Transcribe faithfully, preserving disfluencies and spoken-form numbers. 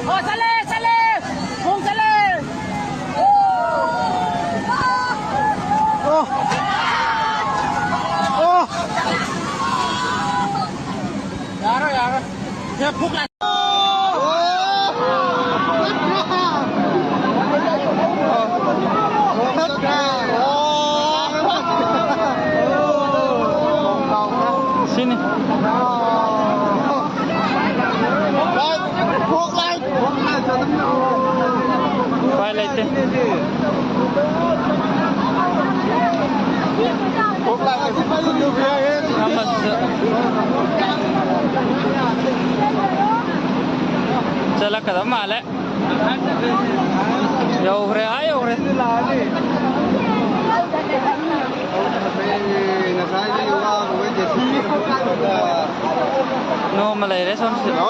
ꯑꯣ, ꯆꯠꯂꯦ, ꯆꯠꯂꯦ꯫ ꯈꯣꯡ ꯆꯠꯂꯦ꯫ ꯑꯣ꯫ ꯑꯣ꯫ ꯌꯥꯔꯣꯏ, ꯌꯥꯔꯣꯏ꯫ ꯁꯦ, ꯄꯨꯛ ꯂꯥꯛ-, ꯁꯤꯅꯤ꯫ ꯎꯄꯥꯏ ꯂꯩꯇꯦ꯫ ꯑꯃꯁꯨ ꯆꯠꯂꯛꯀꯗꯕ ꯃꯥꯜꯂꯦ꯫ ꯌꯧꯈ꯭ꯔꯦ, ꯑꯥ ꯌꯧꯈ꯭ꯔꯦ꯫ ꯅꯣꯡꯃ ꯂꯩꯔꯦ ꯁꯣꯝꯁꯤꯗ꯫